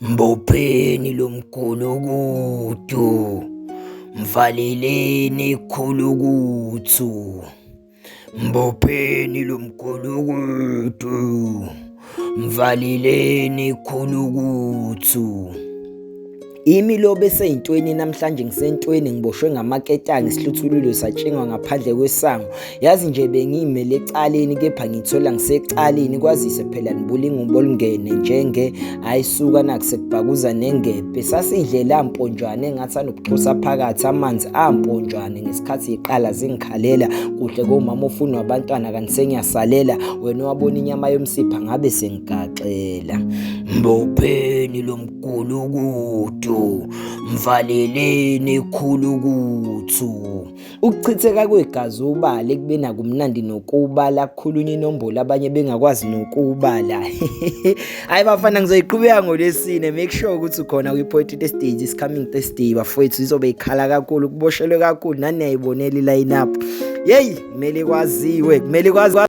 Mbopheni lo mgulukudu, mvaleleni ikhulukuthu. Mbopheni lo mgulukudu, mvaleleni ikhulukuthu. Imi lo beseyintweni namhlanje ngisentweni ngiboshwe ngamaketanga isihluthulelo satshingwa ngaphandle kwesango. Yazi nje bengiyimele ecaleni kepha ngithola ngisecaleni kwazise phela nibula ingubo olungene njenge ayisuka nakusekubhakuza nengebhe. Sasidle la mponjwane engathi anobuxhosa phakathi amanzi amponjwane ngesikhathi iqala zingikhalela kuhle komama ofunwa abantwana kanti sengiyasalela wena wabona inyama yomsipha ngabe sengigaxela. Mbopheni lo mgulukudu, mvaleleni ikhulukuthu. Ukuchitheka kwegazi ubala ekubeni akumnandi nokubala kukhulunywa inombolo abanye bengakwazi nokubala. Hayi bafana ngizoyiqhubeka ngolwesine make sure ukuthi ukhona kwi-Poetry Thursdays is coming Thursday bafowethu izobe ikhala kakhulu kuboshelwe kakhulu nani niyayibonela i-line up. Yeyi kumele kwaziwe kumele kwaziwe.